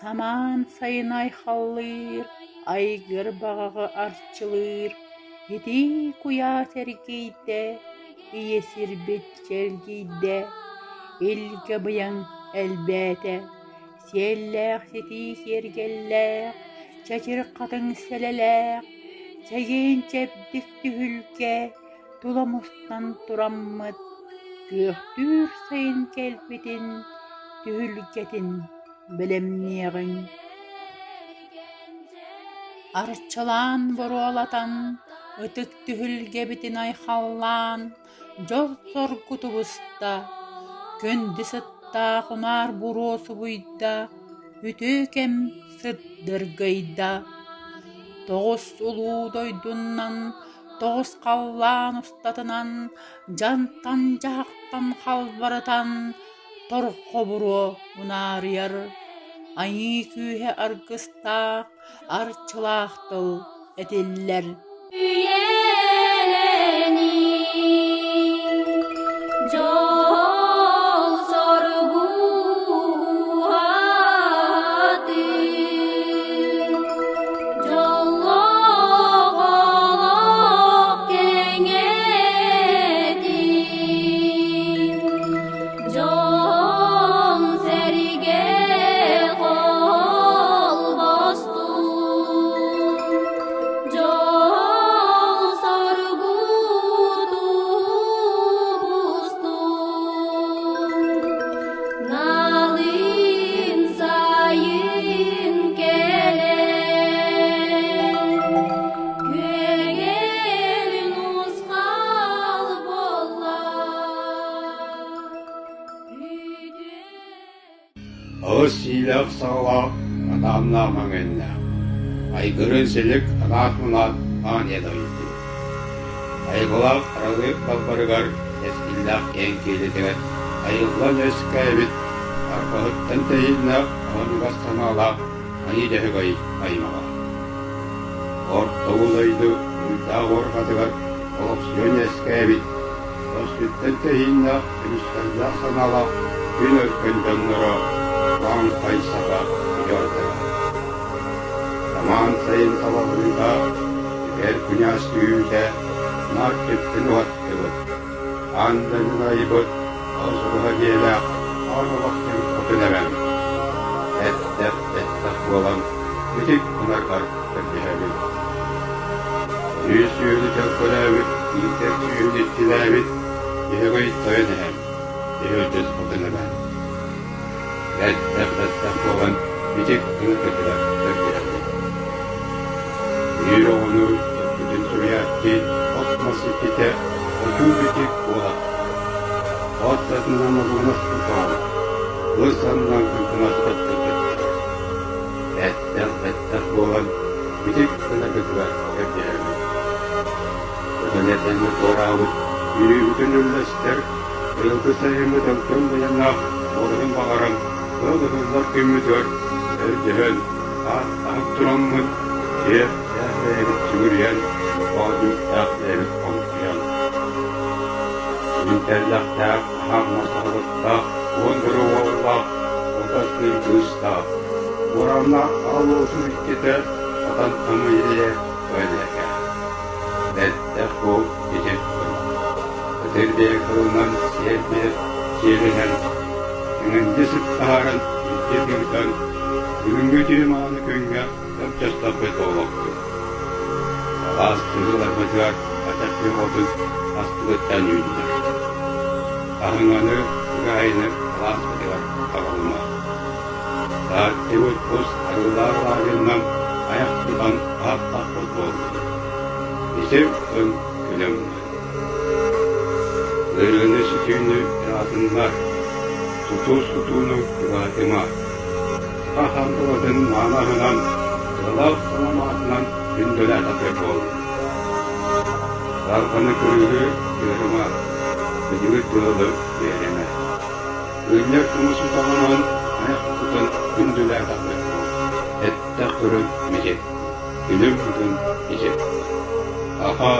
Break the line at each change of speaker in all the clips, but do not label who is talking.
Самаан сайын айхаллыыр, айгыр баҕаҕы арчылыыр, итии куйаас эргийдэ, ийэ сирбит чэлгийдэ, илгэ быйаҥ элбээтэ, сиэллээх ситии киэргэллээх, чэчир хатыҥ сэлэлээх, чэгиэн-чэбдик түһүлгэ тула мустан тураммыт, күөхтүүр сайын кэлбитин түһүлгэтин бэлэмниэҕиҥ. Арчылаан буруолатан, ытык түһүлгэбитин айхаллаан, дьол-соргу тубуста, күндү сыттаах унаар буруо субуйда, үтүө кэм сырдыргыйда. Тоҕус улуу дойдунан, тоҕус халлаан устатынан, дьантан-дьаһахтан халбарытан, торҕо буруо унаарыйар, айыы күүһэ аргыстаах, арчылаах тыл этиллэр.
Дьол-соргу уһатын, дьоллоох олох кэҥэтин, Дьон-сэргэ холбостун, дьол-соргу тубустун, налын сайын кэлэн, күөгэл нусхал буолла.
Аҕыс сиилээх саҕалаах, атааннаах аҥэннээх, айгырын силик анаат-мунаат аан ийэ дойду. Айылҕалаах аралыыр далбарыгар кэскиллээх киэҥ киэлитигэр айыллан үөскээбит арҕаһыттан тэйииннээх аһыныгас санаалаах Айыы Дьөһөгөй аймаҕа. Орто дойду уйдаах уорҕатыгар олохсуйан үөскээбит Өстүттэн тэһииннээх, көмүскэллээх санаалаах күн өркөн дьонноро Лаҥхай саха удьуордара. Самаан сайын салаллыыта, түгэр күнээс түһүүтэ наар түптэн уһаттыбыт. Аан дойдуну айбыт, осуруһа дьиэлээх аан олох хотун эбэм. Эттэх, эттэх буолан, бүтүк гынаргар көрдөһөбүн. Үс үөлү төлкөлөөбүт, иитэр сүүһүн иччилээбит, Дьөһөгөй тойон эһэм, Дьөһөгөй хотун эбэм. Бэттэх-бэттэх буолан, бүтүк гына кытыла көрдөһөбүн. Биир оҕону төрпүтүн суруйааччы от-мас иччитэ Очуу Бичик буолар. От сатынан олугунаспыт оҕолор, кыс аннынан кыҥкынаспыт кыргыттар. Бэттэх-бэттэх буолан, бүтүк гына кытыла көрдөһөбүн. Кыһын этэҥҥэ туораабыт, үөрүүбүтүн үллэстэр, быйылгы сайыммыт өлгөм быйаҥнаах буоларын баҕаран, ыал ыһыллар күммүтүгэр өрдөһөн, ааттаһан тураммыт, сиэрдээх бэйэбит сүгүрүйэн, оонньуктаах бэйэбит хоҥкуйан. Күн тэллэхтээх, аһаах мас аһылыктаах, уон бөрө уоллаах, отастыыр кыыстаах, буорааннаах аал уотун иччитэ Хатан Амыйыйа Өлөкө. Бэттэх буол итир гын. Ытыр биэ кылынан сиэр биэ сиэринэн, эҥэлдьи сыт таһааран илдьи тыытан, бүгүҥҥү үтүө мааны күҥҥэ чапчастаппыт буолуохтун. Алаас сыһыыларбытыгар атах пехотун астыгыттан үүннэ. Аһыҥаны, ыгаайыны алааспытыгар аҕалыма. Тааттыбыт кус арыылаах алаадьыннан айах тутан аһаттахпыт буоллун. Исим ын күлүм Ырыаны сүтүүнү ыраатыннар, тутуу-сутууну кылаатыма. Саха хандалатын мааны аһынан, тыалаах саламаатынан күндүлээтэххэ буоллун. Сарҕаны кырыыһы тыырыма, билиги тыалы биэримэ. Ыынньар тумус утаҕынан айах тутан күндүлээтэххэ буоллун. Эттэх көрөн мичик, күлүм кутун ичик. Аха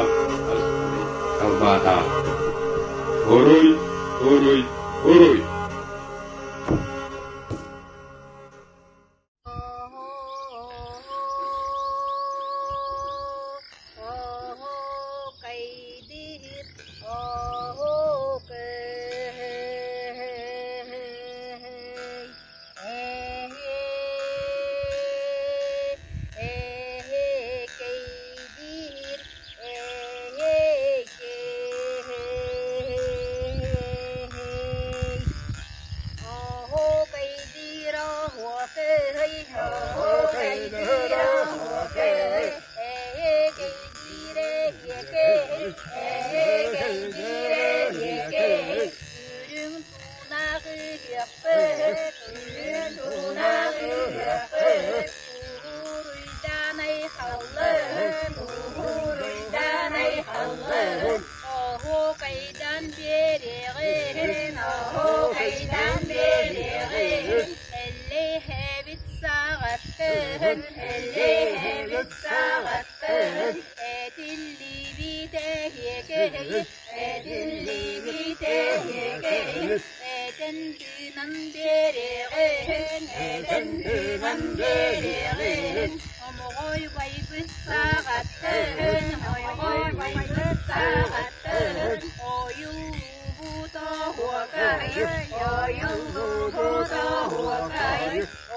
ас салбаатаа. Уруй, уруй, уруй!
Эллээбит саҕаттан Этиллибит эһиэкэй, этиллибит эһиэкэй, Этэн тыынан биэриэҕин, этэн тыынан биэриэҕин, Омоҕой байбыт саҕаттан, омоҕой байбыт саҕаттан, Ойуллубут оһуокай, ойуллубут оһуокай,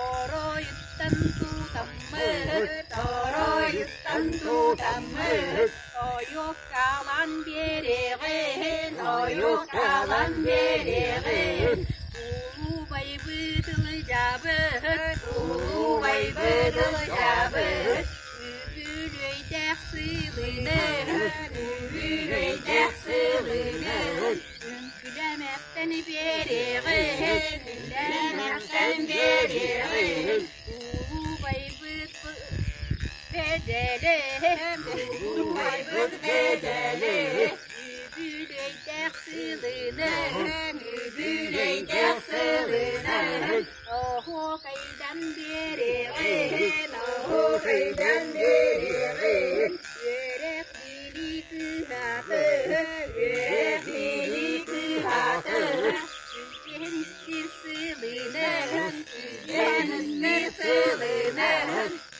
Оройуттан тутаммыт, оройуттан тутаммыт, Ойуоккалаан биэриэҕин, ойуоккалаан биэриэҕин, Улуубайбыт ылдьаабыт, улуубайбыт ылдьаабыт, Үбүлүөйдээх сылыны, үбүлүөйдээх сылыны, Үҥкүлэмэхтэн биэриэҕин, үҥкүлэмэхтэн биэриэҕин, Улуубайбыт бэдэлэ, улуубайбыт бэдэлэ, Үбүлүөйдээх сылыны, үбүлүөйдээх сылыны, Оһуокайдан биэриэҕин, оһуокайдан биэриэҕин, Үөрэх билии кыһатын, үөрэх билии кыһатын, Үгэн истир сылынан, үгэн истир сылынан,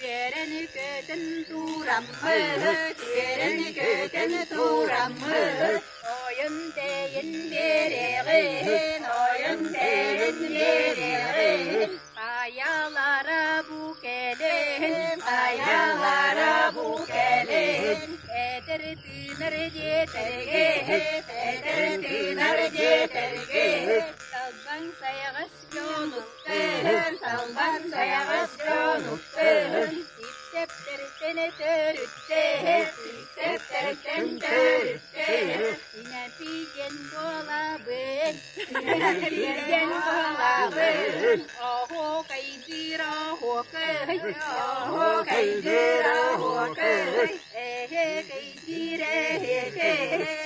Үөрэн көтөн тураммыт, үөрэн көтөн тураммыт, Ойон тэйэн биэриэҕин, ойон тэйэн биэриэҕин, Хайалара бу кэлин, хайалара бу кэлин, Эдэр тыынар диэтэргэ, эдэр тыынар диэтэргэ, Салбаҥ сайаҕас дьонуттан, салбаҥ сайаҕас дьонуттан, Сипсэптэртэн төрүттээх, сипсэптэртэн төрүттээх, Синэпидиэн буолабын, синэпидиэн буолабын, Оһуокайдыыр оһуокай, оһуокайдыыр оһуокай, Эһэкэйдиир эһэкэй.